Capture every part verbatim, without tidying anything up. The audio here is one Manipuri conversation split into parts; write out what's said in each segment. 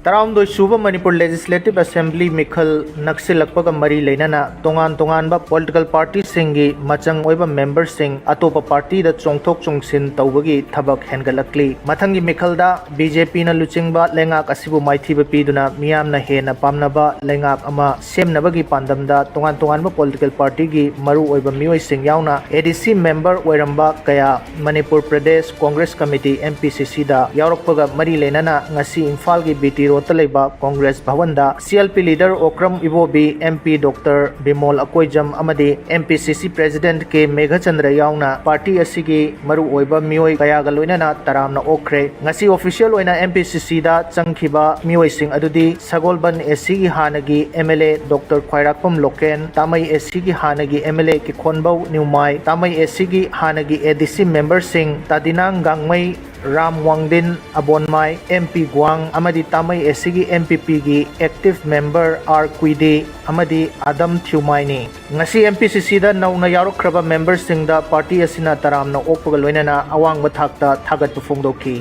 ꯇꯔꯥꯍꯨꯝꯗꯣꯏ ꯁꯨꯕ ꯃꯅꯤꯄꯨꯔ ꯂꯦꯖꯤꯁꯂꯦꯇꯤꯚ ꯑꯦꯁꯦꯝꯕ꯭ꯂꯤ ꯃꯤꯈꯜ ꯅꯛꯁꯤꯜꯂꯛꯄꯒ ꯃꯔꯤ ꯂꯩꯅꯅ ꯇꯣꯉꯥꯟ ꯇꯣꯉꯥꯟꯕ ꯄꯣꯂꯤꯇꯤꯀꯦꯜ ꯄꯥꯔꯇꯤꯁꯤꯡꯒꯤ ꯃꯆꯪ ꯑꯣꯏꯕ ꯃꯦꯝꯕꯔꯁꯤꯡ ꯑꯇꯣꯞꯄ ꯄꯥꯔꯇꯤꯗ ꯆꯣꯡꯊꯣꯛ ꯆꯣꯡꯁꯤꯟ ꯇꯧꯕꯒꯤ ꯊꯕꯛ ꯍꯦꯟꯒꯠꯂꯛꯂꯤ꯫ ꯃꯊꯪꯒꯤ ꯃꯤꯈꯜꯗ ꯕꯤ ꯖꯦ ꯄꯤꯅ ꯂꯨꯆꯤꯡꯕ ꯂꯩꯉꯥꯛ ꯑꯁꯤꯕꯨ ꯃꯥꯏꯊꯤꯕ ꯄꯤꯗꯨꯅ ꯃꯤꯌꯥꯝꯅ ꯍꯦꯟꯅ ꯄꯥꯝꯅꯕ ꯂꯩꯉꯥꯛ ꯑꯃ ꯁꯦꯝꯅꯕꯒꯤ ꯄꯥꯟꯗꯝꯗ ꯇꯣꯉꯥꯟ ꯇꯣꯉꯥꯟꯕ ꯄꯣꯂꯤꯇꯤꯀꯦꯜ ꯄꯥꯔꯇꯤꯒꯤ ꯃꯔꯨꯑꯣꯏꯕ ꯃꯤꯑꯣꯏꯁꯤꯡ ꯌꯥꯎꯅ ꯑꯦ ꯗꯤ ꯁꯤ ꯃꯦꯝꯕꯔ ꯑꯣꯏꯔꯝꯕ ꯀꯌꯥ Manipur Pradesh Congress committee, M P ꯁꯤ ꯁꯤꯗ ꯌꯥꯎꯔꯛꯄꯒ ꯃꯔꯤ ꯂꯩꯅꯅ ꯉꯁꯤ ꯏꯝꯐꯥꯜꯒꯤ ꯕꯤ ꯇꯤ ꯔꯣꯗꯇ ꯂꯩꯕ ꯀꯣꯡꯒ꯭ꯔꯦꯁ ꯚꯋꯟꯗ C L P leader Okram Ibobi, M P doctor Bimol Akoijam ꯑꯃꯗꯤ ꯑꯦꯝ ꯄꯤ ꯁꯤ ꯁꯤ ꯄ꯭ꯔꯦꯁꯤꯗꯦꯟꯠ ꯀꯦ ꯃꯦꯘꯆꯟꯗ꯭ꯔ ꯌꯥꯎꯅ ꯄꯥꯔꯇꯤ ꯑꯁꯤꯒꯤ ꯃꯔꯨꯑꯣꯏꯕ ꯃꯤꯑꯣꯏ ꯀꯌꯥꯒ ꯂꯣꯏꯅꯅ ꯇꯔꯥꯝꯅ ꯑꯣꯛꯈ꯭ꯔꯦ꯫ ꯉꯁꯤ ꯑꯣꯐꯤꯁꯤꯌꯦꯜ ꯑꯣꯏꯅ ꯑꯦꯝ ꯄꯤ ꯁꯤ ꯁꯤꯗ ꯆꯪꯈꯤꯕ ꯃꯤꯑꯣꯏꯁꯤꯡ ꯑꯗꯨꯗꯤ ꯁꯒꯣꯜꯕꯟ ꯑꯦ ꯁꯤꯒꯤ ꯍꯥꯟꯅꯒꯤ ꯑꯦꯝ ꯑꯦꯜ ꯑꯦ ꯗꯣꯛꯇꯔ ꯈ꯭ꯋꯥꯏꯔꯥꯛꯄꯝ ꯂꯣꯀꯦꯟ, ꯇꯥꯃꯩ ꯑꯦ ꯁꯤꯒꯤ ꯍꯥꯟꯅꯒꯤ ꯑꯦꯝ ꯑꯦꯜ ꯑꯦ ꯀꯤꯈꯣꯟꯕꯧ ꯅ꯭ꯌꯨꯃꯥꯏ, ꯇꯥꯃꯩ ꯑꯦ ꯁꯤꯒꯤ ꯍꯥꯟꯅꯒꯤ ꯑꯦ ꯗꯤ ꯁꯤ ꯃꯦꯝꯕꯔꯁꯤꯡ ꯇꯥꯗꯤꯅꯥꯡ ꯒꯥꯡꯃꯩ, ꯔꯥꯝ ꯋꯥꯡꯗꯤꯟ ꯑꯕꯣꯟꯃꯥꯏ, ꯑꯦꯝ ꯄꯤ ꯒ꯭ꯋꯥꯡ ꯑꯃꯗꯤ ꯇꯥꯃꯩ ꯑꯦ ꯁꯤꯒꯤ ꯑꯦꯝ ꯄꯤ ꯄꯤꯒꯤ ꯑꯦꯛꯇꯤꯚ ꯃꯦꯝꯕꯔ ꯑꯥꯔ ꯀꯨꯏꯗꯤ ꯑꯃꯗꯤ ꯑꯗꯝ ꯊ꯭ꯌꯨꯃꯥꯏꯅꯤ꯫ ꯉꯁꯤ ꯑꯦꯝ ꯄꯤ ꯁꯤ ꯁꯤꯗ ꯅꯧꯅ ꯌꯥꯎꯔꯛꯈ꯭ꯔꯕ ꯃꯦꯝꯕꯔꯁꯤꯡꯗ ꯄꯥꯔꯇꯤ ꯑꯁꯤꯅ ꯇꯔꯥꯝꯅ ꯑꯣꯛꯄꯒ ꯂꯣꯏꯅꯅ ꯑꯋꯥꯡꯕ ꯊꯥꯛꯇ ꯊꯥꯒꯠꯄ ꯐꯣꯡꯗꯣꯛꯈꯤ꯫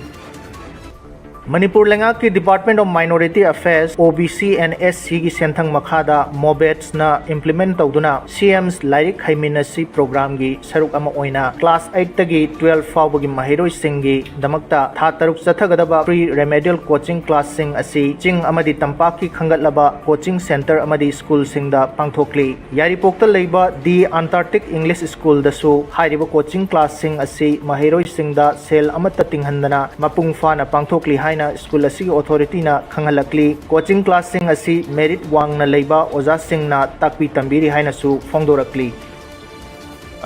ꯃꯅꯤꯄꯨꯔ ꯂꯩꯉꯥꯛꯀꯤ Department of Minority Affairs, ꯑꯣ B C and S C ꯒꯤ ꯁꯦꯟꯊꯪ ꯃꯈꯥꯗ ꯃꯣꯕꯦꯠꯁꯅ ꯏꯝꯄ꯭ꯂꯤꯃꯦꯟ ꯇꯧꯗꯨꯅ ꯁꯤ ꯑꯦꯝꯁ ꯂꯥꯏꯔꯤꯛ ꯍꯩꯃꯤꯟꯅꯁꯤ ꯄ꯭ꯔꯣꯒ꯭ꯔꯥꯝꯒꯤ ꯁꯔꯨꯛ ꯑꯃ ꯑꯣꯏꯅ ꯀ꯭ꯂꯥꯁ ꯑꯩꯠꯇꯒꯤ ꯇꯨꯋꯦꯜꯐ ꯐꯥꯎꯕꯒꯤ ꯃꯍꯩꯔꯣꯏꯁꯤꯡꯒꯤꯗꯃꯛꯇ ꯊꯥ ꯇꯔꯨꯛ ꯆꯠꯊꯒꯗꯕ ꯄ꯭ꯔꯤ ꯔꯦꯃꯦꯗꯤꯌꯦꯜ ꯀꯣꯆꯤꯡ ꯀ꯭ꯂꯥꯁꯁꯤꯡ ꯑꯁꯤ ꯆꯤꯡ ꯑꯃꯗꯤ ꯇꯝꯄꯥꯛꯀꯤ ꯈꯟꯒꯠꯂꯕ ꯀꯣꯆꯤꯡ ꯁꯦꯟꯇꯔ ꯑꯃꯗꯤ ꯁ꯭ꯀꯨꯜꯁꯤꯡꯗ ꯄꯥꯡꯊꯣꯛꯂꯤ꯫ ꯌꯥꯏꯔꯤꯄꯣꯛꯇ ꯂꯩꯕ ꯗꯤ ꯑꯟꯇꯥꯔꯛꯇꯤꯛ ꯏꯪꯂꯤꯁ ꯁ꯭ꯀꯨꯜꯗꯁꯨ ꯍꯥꯏꯔꯤꯕ ꯀꯣꯆꯤꯡ ꯀ꯭ꯂꯥꯁꯁꯤꯡ ꯑꯁꯤ ꯃꯍꯩꯔꯣꯏꯁꯤꯡꯗ ꯁꯦꯜ ꯑꯃꯠꯇ ꯇꯤꯡꯍꯟꯗꯅ ꯃꯄꯨꯡ ꯐꯥꯅ ꯄꯥꯡꯊꯣꯛꯂꯤ ꯍꯥꯏꯅ ꯁ꯭ꯀꯨꯜ ꯑꯁꯤꯒꯤ ꯑꯣꯊꯣꯔꯤꯇꯤꯅ ꯈꯪꯍꯜꯂꯛꯂꯤ꯫ ꯀꯣꯆꯤꯡ ꯀ꯭ꯂꯥꯁꯁꯤꯡ ꯑꯁꯤ ꯃꯦꯔꯤꯠ ꯋꯥꯡꯅ ꯂꯩꯕ ꯑꯣꯖꯥꯁꯤꯡꯅ ꯇꯥꯛꯄꯤ ꯇꯝꯕꯤꯔꯤ ꯍꯥꯏꯅꯁꯨ ꯐꯣꯡꯗꯣꯔꯛꯂꯤ꯫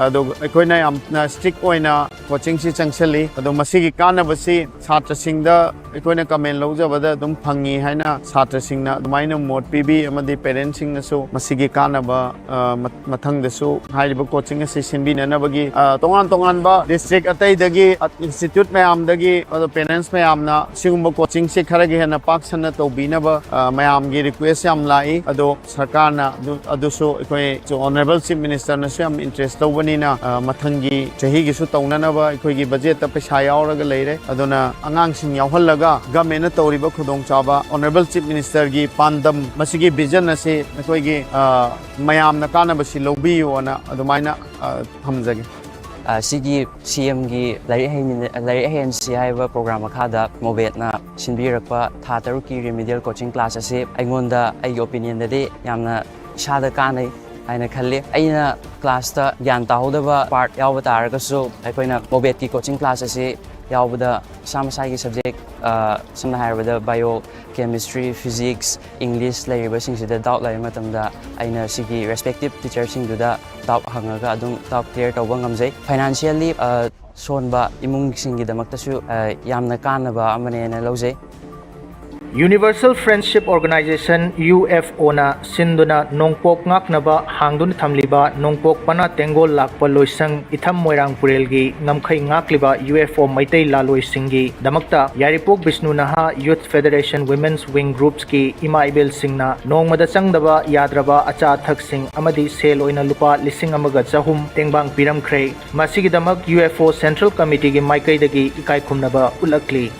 ꯑꯗꯣ ꯑꯩꯈꯣꯏꯅ ꯌꯥꯝꯅ ꯁ꯭ꯇ꯭ꯔꯤꯛ ꯑꯣꯏꯅ ꯀꯣꯆꯤꯡꯁꯤ ꯆꯪꯁꯤꯜꯂꯤ꯫ ꯑꯗꯣ ꯃꯁꯤꯒꯤ ꯀꯥꯟꯅꯕꯁꯤ ꯁꯥꯇ꯭ꯔꯁꯤꯡꯗ ꯑꯩꯈꯣꯏꯅ ꯀꯃꯦꯟ ꯂꯧꯖꯕꯗ ꯑꯗꯨꯝ ꯐꯪꯉꯤ ꯍꯥꯏꯅ ꯁꯥꯇ꯭ꯔꯁꯤꯡꯅ ꯑꯗꯨꯃꯥꯏꯅ ꯃꯣꯠ ꯄꯤꯕꯤ ꯑꯃꯗꯤ ꯄꯦꯔꯦꯟꯁꯁꯤꯡꯅꯁꯨ ꯃꯁꯤꯒꯤ ꯀꯥꯟꯅꯕ, ꯑ, ꯃ-, ꯃꯊꯪꯗꯁꯨ ꯍꯥꯏꯔꯤꯕ ꯀꯣꯆꯤꯡ ꯑꯁꯤ ꯁꯤꯟꯕꯤꯅꯅꯕꯒꯤ, ꯑ, ꯇꯣꯉꯥꯟ ꯇꯣꯉꯥꯟꯕ ꯗꯤꯁꯇ꯭ꯔꯤꯛ ꯑꯇꯩꯗꯒꯤ, ꯑ, ꯏꯟꯁꯇꯤꯇ꯭ꯌꯨꯠ ꯃꯌꯥꯝꯗꯒꯤ, ꯑꯗꯣ ꯄꯦꯔꯦꯟꯁ ꯃꯌꯥꯝꯅ ꯁꯤꯒꯨꯝꯕ ꯀꯣꯆꯤꯡꯁꯤ ꯈꯔꯒ ꯍꯦꯟꯅ ꯄꯥꯛ ꯁꯟꯅ ꯇꯧꯕꯤꯅꯕ, ꯑ, ꯃꯌꯥꯝꯒꯤ ꯔꯤꯀ꯭ꯋꯦꯁ ꯌꯥꯝ ꯂꯥꯛꯏ꯫ ꯑꯗꯣ ꯁꯔꯀꯥꯔꯅ ꯑꯗꯨ, ꯑꯗꯨꯁꯨ ꯑꯩꯈꯣꯏ ꯑꯣꯅꯔꯦꯕꯜ ꯆꯤꯐ ꯃꯤꯅꯤꯁꯇꯔꯅꯁꯨ ꯌꯥꯝ ꯏꯟꯇꯔꯦꯁ ꯂꯧꯕꯅꯤ꯫ ꯑꯩꯅ, ꯑ, ꯃꯊꯪꯒꯤ ꯆꯍꯤꯒꯤꯁꯨ ꯇꯧꯅꯅꯕ ꯑꯩꯈꯣꯏꯒꯤ ꯕꯖꯦꯠꯇ ꯄꯩꯁꯥ ꯌꯥꯎꯔꯒ ꯂꯩꯔꯦ꯫ ꯑꯗꯨꯅ ꯑꯉꯥꯡꯁꯤꯡ ꯌꯥꯎꯍꯜꯂꯒ ꯒꯃꯦꯟꯅ ꯇꯧꯔꯤꯕ ꯈꯨꯗꯣꯡꯆꯥꯕ, ꯑꯣꯅꯔꯦꯕꯜ ꯆꯤꯐ ꯃꯤꯅꯤꯁꯇꯔꯒꯤ ꯄꯥꯟꯗꯝ, ꯃꯁꯤꯒꯤ ꯚꯤꯖꯟ ꯑꯁꯤ ꯑꯩꯈꯣꯏꯒꯤ, ꯑ, ꯃꯌꯥꯝꯅ ꯀꯥꯟꯅꯕꯁꯤ ꯂꯧꯕꯤꯌꯨꯅ ꯑꯗꯨꯃꯥꯏꯅ, ꯑ, ꯊꯝꯖꯒꯦ꯫ ꯑ, ꯁꯤꯒꯤ ꯁꯤ ꯑꯦꯝꯒꯤ ꯂꯥꯏꯔꯤꯛ ꯍꯩꯃꯤꯟꯅ-, ꯂꯥꯏꯔꯤꯛ ꯍꯩꯍꯟꯁꯤ ꯍꯥꯏꯕ ꯄ꯭ꯔꯣꯒ꯭ꯔꯥꯝ ꯃꯈꯥꯗ ꯃꯣꯕꯦꯠꯅ ꯁꯤꯟꯕꯤꯔꯛꯄ ꯊꯥ ꯇꯔꯨꯛꯀꯤ ꯔꯤꯃꯤꯗꯤꯌꯦꯜ ꯀꯣꯆꯤꯡ ꯀ꯭ꯂꯥꯁ ꯑꯁꯤ ꯑꯩꯉꯣꯟꯗ, ꯑꯩꯒꯤ ꯑꯣꯄꯤꯅꯤꯌꯟꯗꯗꯤ ꯌꯥꯝꯅ ꯏꯁꯥꯗ ꯀꯥꯟꯅꯩ ꯍꯥꯏꯅ ꯈꯜꯂꯤ꯫ ꯑꯩꯅ ꯀ꯭ꯂꯥꯁꯇ ꯒ꯭ꯌꯥꯟ ꯇꯥꯍꯧꯗꯕ ꯄꯥꯔꯠ ꯌꯥꯎꯕ ꯇꯥꯔꯒꯁꯨ, ꯑꯩꯈꯣꯏꯅ ꯃꯣꯕꯦꯠꯀꯤ ꯀꯣꯆꯤꯡ ꯀ꯭ꯂꯥꯁ ꯑꯁꯤ ꯌꯥꯎꯕꯗ ꯃꯁꯥ ꯃꯁꯥꯒꯤ ꯁꯕꯖꯦꯛ, ꯑ, ꯁꯝꯅ ꯍꯥꯏꯔꯕꯗ ꯕꯥꯏꯑꯣ, ꯀꯦꯃꯤꯁꯇ꯭ꯔꯤ, ꯐꯤꯖꯤꯛꯁ, ꯏꯪꯂꯤꯁ ꯂꯩꯔꯤꯕꯁꯤꯡꯁꯤꯗ ꯗꯥꯎꯠ ꯂꯩꯕ ꯃꯇꯝꯗ ꯑꯩꯅ ꯁꯤꯒꯤ ꯔꯦꯁꯄꯦꯛꯇꯤꯞ ꯇꯤꯆꯔꯁꯤꯡꯗꯨꯗ ꯗꯥꯎꯠ ꯍꯪꯉꯒ ꯑꯗꯨꯝ ꯗꯥꯎꯠ ꯀ꯭ꯂꯤꯌꯥꯔ ꯇꯧꯕ ꯉꯝꯖꯩ꯫ ꯐꯥꯏꯅꯥꯟꯁꯤꯌꯦꯜꯂꯤ, ꯑ, ꯁꯣꯟꯕ ꯏꯃꯨꯡꯁꯤꯡꯒꯤꯗꯃꯛꯇꯁꯨ, ꯑ, ꯌꯥꯝꯅ ꯀꯥꯟꯅꯕ ꯑꯃꯅꯦꯅ ꯂꯧꯖꯩ꯫ Universal Friendship Organization, U F ꯑꯣꯅ ꯁꯤꯟꯗꯨꯅ ꯅꯣꯡꯄꯣꯛ ꯉꯥꯛꯅꯕ ꯍꯥꯡꯗꯨꯅ ꯊꯝꯂꯤꯕ ꯅꯣꯡꯄꯣꯛ ꯄꯅꯥ ꯇꯦꯡꯒꯣꯜ ꯂꯥꯛꯄ ꯂꯣꯏꯁꯪ ꯏꯊꯝ ꯃꯣꯏꯔꯥꯡ ꯄꯨꯔꯦꯜꯒꯤ ꯉꯝꯈꯩ ꯉꯥꯛꯂꯤꯕ ꯌꯨ ꯑꯦꯐ ꯑꯣ ꯃꯩꯇꯩ ꯂꯥꯂꯣꯏꯁꯤꯡꯒꯤꯗꯃꯛꯇ ꯌꯥꯏꯔꯤꯄꯣꯛ ꯕꯤꯁꯅꯨ ꯅꯍꯥ ꯌꯨꯊ ꯐꯦꯗꯔꯦꯁꯟ ꯋꯤꯃꯦꯟꯁ ꯋꯤꯡ ꯒ꯭ꯔꯨꯞꯁꯀꯤ ꯏꯃꯥ ꯏꯕꯦꯜꯁꯤꯡꯅ ꯅꯣꯡꯃꯗ ꯆꯪꯗꯕ ꯌꯥꯗ꯭ꯔꯕ ꯑꯆꯥ ꯑꯊꯛꯁꯤꯡ ꯑꯃꯗꯤ ꯁꯦꯜ ꯑꯣꯏꯅ ꯂꯨꯄꯥ ꯂꯤꯁꯤꯡ ꯑꯃꯒ ꯆꯍꯨꯝ ꯇꯦꯡꯕꯥꯡ ꯄꯤꯔꯝꯈ꯭ꯔꯦ꯫ ꯃꯁꯤꯒꯤꯗꯃꯛ ꯌꯨ ꯑꯦꯐ ꯑꯣ ꯁꯦꯟꯇ꯭ꯔꯦꯜ ꯀꯃꯤꯇꯤꯒꯤ ꯃꯥꯏꯀꯩꯗꯒꯤ ꯏꯀꯥꯏ ꯈꯨꯝꯅꯕ ꯎꯠꯂꯛꯂꯤ꯫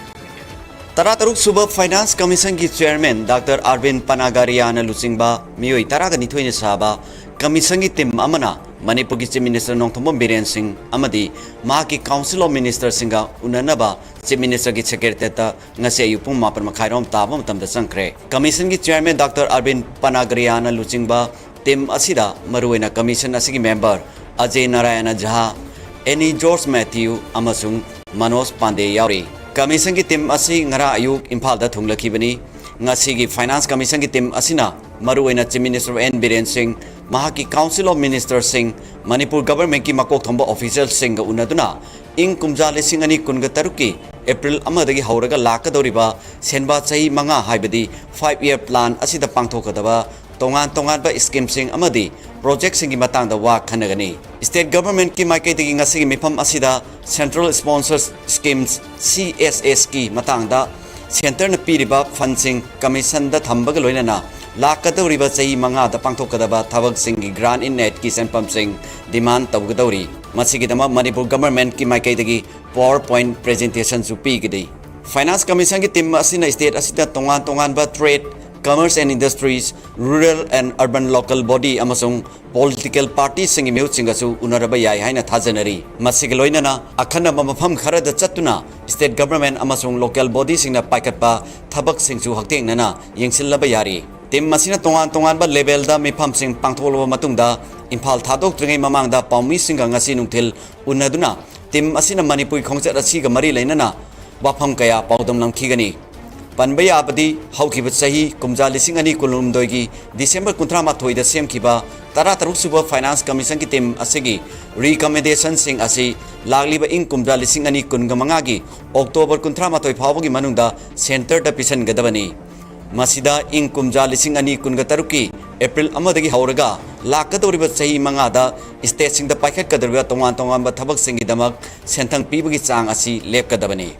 ꯇꯔꯥꯇꯔꯨꯛ ꯁꯨꯕ ꯐꯥꯏꯅꯥꯟꯁ ꯀꯃꯤꯁꯟꯒꯤ ꯆꯤꯌꯔꯃꯦꯟ ꯗꯥꯛꯇꯔ ꯑꯥꯔꯕꯤꯟ ꯄꯅꯥꯒꯥꯔꯤꯌꯥꯅ ꯂꯨꯆꯤꯡꯕ ꯃꯤꯑꯣꯏ ꯇꯔꯥꯒ ꯅꯤꯊꯣꯏꯅ ꯁꯥꯕ ꯀꯃꯤꯁꯟꯒꯤ ꯇꯤꯝ ꯑꯃꯅ ꯃꯅꯤꯄꯨꯔꯒꯤ ꯆꯤꯐ ꯃꯤꯅꯤꯁꯇꯔ ꯅꯣꯡꯊꯣꯝꯕꯝ ꯕꯤꯔꯦꯟ ꯁꯤꯡ ꯑꯃꯗꯤ ꯃꯍꯥꯛꯀꯤ ꯀꯥꯎꯟꯁꯤꯜ ꯑꯣꯐ ꯃꯤꯅꯤꯁꯇꯔꯁꯤꯡꯒ ꯎꯅꯅꯕ ꯆꯤꯐ ꯃꯤꯅꯤꯁꯇꯔꯒꯤ ꯁꯦꯀ꯭ꯔꯦꯇꯦꯔꯤꯌꯦꯠꯇ ꯉꯁꯤ ꯑꯌꯨꯛ ꯄꯨꯡ ꯃꯥꯄꯟ ꯃꯈꯥꯏꯔꯣꯝ ꯇꯥꯕ ꯃꯇꯝꯗ ꯆꯪꯈ꯭ꯔꯦ꯫ ꯀꯃꯤꯁꯟꯒꯤ ꯆꯤꯌꯔꯃꯦꯟ ꯗꯥꯛꯇꯔ ꯑꯥꯔꯕꯤꯟ ꯄꯅꯥꯒꯥꯔꯤꯌꯥꯅ ꯂꯨꯆꯤꯡꯕ ꯇꯤꯝ ꯑꯁꯤꯗ ꯃꯔꯨꯑꯣꯏꯅ ꯀꯃꯤꯁꯟ ꯑꯁꯤꯒꯤ ꯃꯦꯝꯕꯔ ꯑꯖꯦ ꯅꯥꯔꯥꯌꯅ ꯖꯍꯥ, ꯑꯦꯅꯤ ꯖꯣꯔꯖ ꯃꯦꯊ꯭ꯌꯨ ꯑꯃꯁꯨꯡ ꯃꯅꯣꯖ ꯄꯥꯟꯗꯦ ꯌꯥꯎꯔꯤ꯫ ꯀꯃꯤꯁꯟꯒꯤ ꯇꯤꯝ ꯑꯁꯤ ꯉꯔꯥꯡ ꯑꯌꯨꯛ ꯏꯝꯐꯥꯜꯗ ꯊꯨꯡꯂꯈꯤꯕꯅꯤ꯫ ꯉꯁꯤꯒꯤ ꯐꯥꯏꯅꯥꯟꯁ ꯀꯃꯤꯁꯟꯒꯤ ꯇꯤꯝ ꯑꯁꯤꯅ ꯃꯔꯨꯑꯣꯏꯅ ꯆꯤꯐ ꯃꯤꯅꯤꯁꯇꯔ ꯑꯦꯟ ꯕꯤꯔꯦꯟ ꯁꯤꯡ, ꯃꯍꯥꯛꯀꯤ ꯀꯥꯎꯟꯁꯤꯜ ꯑꯣꯐ ꯃꯤꯅꯤꯁꯇꯔꯁꯤꯡ, ꯃꯅꯤꯄꯨꯔ ꯒꯚꯔꯟꯃꯦꯟꯠꯀꯤ ꯃꯀꯣꯛ ꯊꯣꯡꯕ ꯑꯣꯐꯤꯁꯤꯌꯦꯜꯁꯤꯡꯒ ꯎꯅꯗꯨꯅ ꯏꯪ ꯀꯨꯝꯖꯥ ꯂꯤꯁꯤꯡ ꯑꯅꯤ ꯀꯨꯟꯒ ꯇꯔꯨꯛꯀꯤ ꯑꯦꯄ꯭ꯔꯤꯜ ꯑꯃꯗꯒꯤ ꯍꯧꯔꯒ ꯂꯥꯛꯀꯗꯧꯔꯤꯕ ꯁꯦꯟꯕꯥ ꯆꯍꯤ ꯃꯉꯥ, ꯍꯥꯏꯕꯗꯤ ꯐꯥꯏꯚ ꯏꯌꯔ ꯄ꯭ꯂꯥꯟ ꯑꯁꯤꯗ ꯄꯥꯡꯊꯣꯛꯀꯗꯕ ꯇꯣꯉꯥꯟ ꯇꯣꯉꯥꯟꯕ ꯁ꯭ꯀꯤꯝꯁꯤꯡ ꯑꯃꯗꯤ ꯄ꯭ꯔꯣꯖꯦꯛꯁꯤꯡꯒꯤ ꯃꯇꯥꯡꯗ ꯋꯥ ꯈꯟꯅꯒꯅꯤ꯫ ꯁ꯭ꯇꯦꯠ ꯒꯚꯔꯟꯃꯦꯟꯠꯀꯤ ꯃꯥꯏꯀꯩꯗꯒꯤ ꯉꯁꯤꯒꯤ ꯃꯤꯐꯝ ꯑꯁꯤꯗ central sponsor schemes, C S ꯑꯦꯁꯀꯤ ꯃꯇꯥꯡꯗ ꯁꯦꯟꯇꯔꯅ ꯄꯤꯔꯤꯕ ꯐꯟꯁꯤꯡ ꯀꯃꯤꯁꯟꯗ ꯊꯝꯕꯒ ꯂꯣꯏꯅꯅ ꯂꯥꯛꯀꯗꯧꯔꯤꯕ ꯆꯍꯤ ꯃꯉꯥꯗ ꯄꯥꯡꯊꯣꯛꯀꯗꯕ ꯊꯕꯛꯁꯤꯡꯒꯤ grant in aidꯀꯤ ꯁꯦꯟꯐꯝꯁꯤꯡ demand ꯇꯧꯒꯗꯧꯔꯤ꯫ ꯃꯁꯤꯒꯤꯗꯃꯛ ꯃꯅꯤꯄꯨꯔ governmentꯀꯤ ꯃꯥꯏꯀꯩꯗꯒꯤ PowerPoint presentationꯁꯨ ꯄꯤꯒꯅꯤ꯫ Finance Commissionꯒꯤ team ꯑꯁꯤꯅ state ꯑꯁꯤꯗ ꯇꯣꯉꯥꯟ ꯇꯣꯉꯥꯟꯕ trade, commerce and industries, rural and urban local body ꯑꯃꯁꯨꯡ political partyꯁꯤꯡꯒꯤ ꯃꯤꯍꯨꯠꯁꯤꯡꯒꯁꯨ ꯎꯅꯔꯕ ꯌꯥꯏ ꯍꯥꯏꯅ ꯊꯥꯖꯅꯔꯤ꯫ ꯃꯁꯤꯒ ꯂꯣꯏꯅꯅ ꯑꯈꯟꯅꯕ ꯃꯐꯝ ꯈꯔꯗ ꯆꯠꯇꯨꯅ state government ꯑꯃꯁꯨꯡ local bodyꯁꯤꯡꯅ ꯄꯥꯏꯈꯠꯄ ꯊꯕꯛꯁꯤꯡꯁꯨ ꯍꯛꯊꯦꯡꯅꯅ ꯌꯦꯡꯁꯤꯜꯂꯕ ꯌꯥꯔꯤ꯫ Team ꯑꯁꯤꯅ ꯇꯣꯉꯥꯟ ꯇꯣꯉꯥꯟꯕ levelꯗ ꯃꯤꯐꯝꯁꯤꯡ ꯄꯥꯡꯊꯣꯛꯂꯕ ꯃꯇꯨꯡꯗ ꯏꯝꯐꯥꯜ ꯊꯥꯗꯣꯛꯇ꯭ꯔꯤꯉꯩ ꯃꯃꯥꯡꯗ ꯄꯥꯎꯃꯤꯁꯤꯡꯒ ꯉꯁꯤ ꯅꯨꯡꯊꯤꯜ ꯎꯅꯗꯨꯅ team ꯑꯁꯤꯅ ꯃꯅꯤꯄꯨꯔꯒꯤ ꯈꯣꯡꯆꯠ ꯑꯁꯤꯒ ꯃꯔꯤ ꯂꯩꯅꯅ ꯋꯥꯐꯝ ꯀꯌꯥ ꯄꯥꯎꯗꯝꯂꯝꯈꯤꯒꯅꯤ꯫ ꯄꯟꯕ ꯌꯥꯕꯗꯤ, ꯍꯧꯈꯤꯕ ꯆꯍꯤ ꯀꯨꯝꯖꯥ ꯂꯤꯁꯤꯡ ꯑꯅꯤ ꯀꯨꯟꯍꯨꯝꯗꯣꯏꯒꯤ December ꯀꯨꯟꯊ꯭ꯔꯥ ꯃꯥꯊꯣꯏꯗ ꯁꯦꯝꯈꯤꯕ ꯇꯔꯥ ꯇꯔꯨꯛ ꯁꯨꯕ Finance Commissionꯒꯤ team ꯑꯁꯤꯒꯤ recommendationꯁꯤꯡ ꯑꯁꯤ ꯂꯥꯛꯂꯤꯕ ꯏꯪ ꯀꯨꯝꯖꯥ ꯂꯤꯁꯤꯡ ꯑꯅꯤ ꯀꯨꯟꯒ ꯃꯉꯥꯒꯤ October ꯀꯨꯟꯊ꯭ꯔꯥ ꯃꯥꯊꯣꯏ ꯐꯥꯎꯕꯒꯤ ꯃꯅꯨꯡꯗ centreꯗ ꯄꯤꯁꯤꯟꯒꯗꯕꯅꯤ꯫ ꯃꯁꯤꯗ ꯏꯪ ꯀꯨꯝꯖꯥ ꯂꯤꯁꯤꯡ ꯑꯅꯤ ꯀꯨꯟꯒ ꯇꯔꯨꯛꯀꯤ April ꯑꯃꯗꯒꯤ ꯍꯧꯔꯒ ꯂꯥꯛꯀꯗꯧꯔꯤꯕ ꯆꯍꯤ ꯃꯉꯥꯗ stateꯁꯤꯡꯗ ꯄꯥꯏꯈꯠꯀꯗꯧꯔꯤꯕ ꯇꯣꯉꯥꯟ ꯇꯣꯉꯥꯟꯕ ꯊꯕꯛꯁꯤꯡꯒꯤꯗꯃꯛ ꯁꯦꯟꯊꯪ ꯄꯤꯕꯒꯤ ꯆꯥꯡ ꯑꯁꯤ ꯂꯦꯞꯀꯗꯕꯅꯤ꯫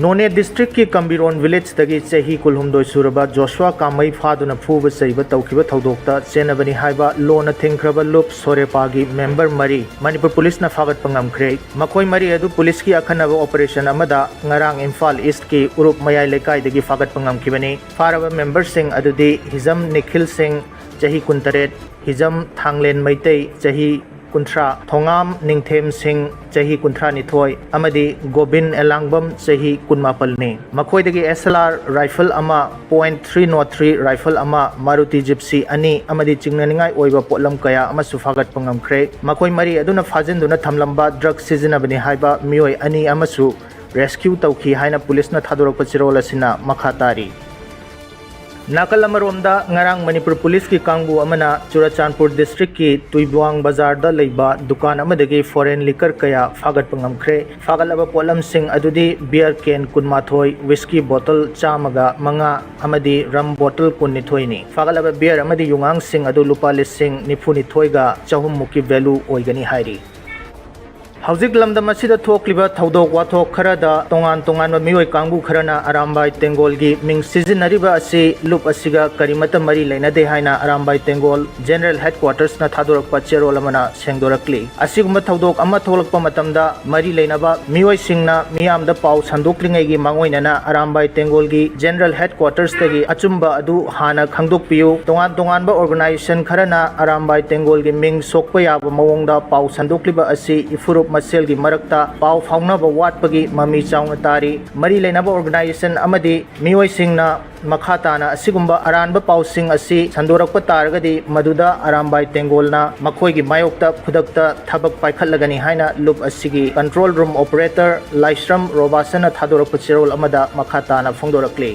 ꯅꯣꯅꯦ districtꯀꯤ ꯀꯝꯕꯤꯔꯣꯟ villageꯇꯒꯤ ꯆꯍꯤ ꯀꯨꯟꯍꯨꯝꯗꯣꯏ ꯁꯨꯔꯕ ꯖꯣꯁꯨꯋꯥ ꯀꯥꯃꯩ ꯐꯥꯗꯨꯅ ꯐꯨꯕ ꯆꯩꯕ ꯇꯧꯈꯤꯕ ꯊꯧꯗꯣꯛꯇ ꯆꯦꯟꯅꯕꯅꯤ ꯍꯥꯏꯕ ꯂꯣꯅ ꯊꯤꯡꯈ꯭ꯔꯕ ꯂꯨꯞ ꯁꯣꯔꯦꯄꯥꯒꯤ member ꯃꯔꯤ ꯃꯅꯤꯄꯨꯔ ꯄꯨꯂꯤꯁꯅ ꯐꯥꯒꯠꯄ ꯉꯝꯈ꯭ꯔꯦ꯫ ꯃꯈꯣꯏ ꯃꯔꯤ ꯑꯗꯨ ꯄꯨꯂꯤꯁꯀꯤ ꯑꯈꯟꯅꯕ operation ꯑꯃꯗ ꯉꯔꯥꯡ ꯏꯝꯐꯥꯜ Eastꯀꯤ ꯎꯔꯨꯞ ꯃꯌꯥꯏ ꯂꯩꯀꯥꯏꯗꯒꯤ ꯐꯥꯒꯠꯄ ꯉꯝꯈꯤꯕꯅꯤ꯫ ꯐꯥꯔꯕ memberꯁꯤꯡ ꯑꯗꯨꯗꯤ ꯍꯤꯖꯝ ꯅꯤꯈꯤꯜ ꯁꯤꯡ, ꯆꯍꯤ ꯀꯨꯟꯇꯔꯦꯠ, ꯍꯤꯖꯝ ꯊꯥꯡꯂꯦꯟ ꯃꯩꯇꯩ, ꯆꯍꯤ ꯀꯨꯟꯊ꯭ꯔꯥ, ꯊꯣꯉꯥꯝ ꯅꯤꯡꯊꯦꯝ ꯁꯤꯡ, ꯆꯍꯤ ꯀꯨꯟꯊ꯭ꯔꯥꯅꯤꯊꯣꯏ, ꯑꯃꯗꯤ ꯒꯣꯕꯤꯟ ꯑꯦꯂꯥꯡꯕꯝ, ꯆꯍꯤ ꯀꯨꯟꯃꯥꯄꯜꯅꯤ꯫ ꯃꯈꯣꯏꯗꯒꯤ S L R rifle ꯑꯃ, point three nought three rifle ꯑꯃ, Maruti Gypsy ꯑꯅꯤ ꯑꯃꯗꯤ ꯆꯤꯡꯅꯅꯤꯡꯉꯥꯏ ꯑꯣꯏꯕ ꯄꯣꯠꯂꯝ ꯀꯌꯥ ꯑꯃꯁꯨ ꯐꯥꯒꯠꯄ ꯉꯝꯈ꯭ꯔꯦ꯫ ꯃꯈꯣꯏ ꯃꯔꯤ ꯑꯗꯨꯅ ꯐꯥꯖꯤꯟꯗꯨꯅ ꯊꯝꯂꯝꯕ drug ꯁꯤꯖꯤꯟꯅꯕꯅꯤ ꯍꯥꯏꯕ ꯃꯤꯑꯣꯏ ꯑꯅꯤ ꯑꯃꯁꯨ rescue ꯇꯧꯈꯤ ꯍꯥꯏꯅ ꯄꯨꯂꯤꯁꯅ ꯊꯥꯗꯣꯔꯛꯄ ꯆꯦꯔꯣꯜ ꯑꯁꯤꯅ ꯃꯈꯥ ꯇꯥꯔꯤ꯫ ꯅꯥꯀꯜ ꯑꯃꯔꯣꯝꯗ, ꯉꯔꯥꯡ ꯃꯅꯤꯄꯨꯔ ꯄꯨꯂꯤꯁꯀꯤ ꯀꯥꯡꯕꯨ ꯑꯃꯅ ꯆꯨꯔꯆꯥꯟꯄꯨꯔ districtꯀꯤ ꯇꯨꯏꯕ꯭ꯋꯥꯡ ꯕꯖꯥꯔꯗ ꯂꯩꯕ ꯗꯨꯀꯥꯟ ꯑꯃꯗꯒꯤ foreign liquor ꯀꯌꯥ ꯐꯥꯒꯠꯄ ꯉꯝꯈ꯭ꯔꯦ꯫ ꯐꯥꯒꯠꯂꯕ ꯄꯣꯠꯂꯝꯁꯤꯡ ꯑꯗꯨꯗꯤ beer can ꯀꯨꯟꯃꯥꯊꯣꯏ, whisky bottle ꯆꯥꯝꯃꯒ ꯃꯉꯥ ꯑꯃꯗꯤ rum bottle ꯀꯨꯟꯅꯤꯊꯣꯏꯅꯤ꯫ ꯐꯥꯒꯠꯂꯕ beer ꯑꯃꯗꯤ ꯌꯨꯉꯥꯡꯁꯤꯡ ꯑꯗꯨ ꯂꯨꯄꯥ ꯂꯤꯁꯤꯡ ꯅꯤꯐꯨꯅꯤꯊꯣꯏꯒ ꯆꯍꯨꯝ ꯃꯨꯛꯀꯤ value ꯑꯣꯏꯒꯅꯤ ꯍꯥꯏꯔꯤ꯫ ꯍꯧꯖꯤꯛ ꯂꯝꯗꯝ ꯑꯁꯤꯗ ꯊꯣꯛꯂꯤꯕ ꯊꯧꯗꯣꯛ ꯋꯥꯊꯣꯛ ꯈꯔꯗ ꯇꯣꯉꯥꯟ ꯇꯣꯉꯥꯟꯕ ꯃꯤꯑꯣꯏ ꯀꯥꯡꯕꯨ ꯈꯔꯅ ꯑꯔꯥꯝꯕꯥꯏ ꯇꯦꯡꯒꯣꯜꯒꯤ ꯃꯤꯡ ꯁꯤꯖꯤꯟꯅꯔꯤꯕ ꯑꯁꯤ ꯂꯨꯞ ꯑꯁꯤꯒ ꯀꯔꯤꯃꯠꯇ ꯃꯔꯤ ꯂꯩꯅꯗꯦ ꯍꯥꯏꯅ ꯑꯔꯥꯝꯕꯥꯏ ꯇꯦꯡꯒꯣꯜ ꯖꯦꯅꯔꯦꯜ ꯍꯦꯗꯀ꯭ꯋꯥꯇꯔꯁꯅ ꯊꯥꯗꯣꯔꯛꯄ ꯆꯦꯔꯣꯜ ꯑꯃꯅ ꯁꯦꯡꯗꯣꯔꯛꯂꯤ꯫ ꯑꯁꯤꯒꯨꯝꯕ ꯊꯧꯗꯣꯛ ꯑꯃ ꯊꯣꯛꯂꯛꯄ ꯃꯇꯝꯗ ꯃꯔꯤ ꯂꯩꯅꯕ ꯃꯤꯑꯣꯏꯁꯤꯡꯅ ꯃꯤꯌꯥꯝꯗ ꯄꯥꯎ ꯁꯟꯗꯣꯛꯂꯤꯉꯩꯒꯤ ꯃꯥꯡꯑꯣꯏꯅꯅ ꯑꯔꯥꯝꯕꯥꯏ ꯇꯦꯡꯒꯣꯜꯒꯤ ꯖꯦꯅꯔꯦꯜ ꯍꯦꯗꯀ꯭ꯋꯥꯇꯔꯁꯇꯒꯤ ꯑꯆꯨꯝꯕ ꯑꯗꯨ ꯍꯥꯟꯅ ꯈꯪꯗꯣꯛꯄꯤꯌꯨ꯫ ꯇꯣꯉꯥꯟ ꯇꯣꯉꯥꯟꯕ ꯑꯣꯔꯒꯅꯥꯏꯖꯦꯁꯟ ꯈꯔꯅ ꯑꯔꯥꯝꯕꯥꯏ ꯇꯦꯡꯒꯣꯜꯒꯤ ꯃꯤꯡ ꯁꯣꯛꯄ ꯌꯥꯕ ꯃꯑꯣꯡꯗ ꯄꯥꯎ ꯁꯟꯗꯣꯛꯂꯤꯕ ꯑꯁꯤ ꯏꯐꯨꯔꯨꯞ ꯃꯁꯦꯜꯒꯤ ꯃꯔꯛꯇ ꯄꯥꯎ ꯐꯥꯎꯅꯕ ꯋꯥꯠꯄꯒꯤ ꯃꯃꯤ ꯆꯥꯎꯅ ꯇꯥꯔꯤ꯫ ꯃꯔꯤ ꯂꯩꯅꯕ ꯑꯣꯔꯒꯅꯥꯏꯖꯦꯁꯟ ꯑꯃꯗꯤ ꯃꯤꯑꯣꯏꯁꯤꯡꯅ ꯃꯈꯥ ꯇꯥꯅ ꯑꯁꯤꯒꯨꯝꯕ ꯑꯔꯥꯟꯕ ꯄꯥꯎꯁꯤꯡ ꯑꯁꯤ ꯁꯟꯗꯣꯔꯛꯄ ꯇꯥꯔꯒꯗꯤ ꯃꯗꯨꯗ ꯑꯔꯥꯝꯕꯥꯏ ꯇꯦꯡꯒꯣꯜꯅ ꯃꯈꯣꯏꯒꯤ ꯃꯥꯌꯣꯛꯇ ꯈꯨꯗꯛꯇ ꯊꯕꯛ ꯄꯥꯏꯈꯠꯂꯒꯅꯤ ꯍꯥꯏꯅ ꯂꯨꯞ ꯑꯁꯤꯒꯤ ꯀꯟꯇ꯭ꯔꯣꯜ ꯔꯨꯝ ꯑꯣꯄꯔꯦꯇꯔ ꯂꯥꯏꯁ꯭ꯔꯝ ꯔꯣꯕꯥꯁꯟꯅ ꯊꯥꯗꯣꯔꯛꯄ ꯆꯦꯔꯣꯜ ꯑꯃꯗ ꯃꯈꯥ ꯇꯥꯅ ꯐꯣꯡꯗꯣꯔꯛꯂꯤ꯫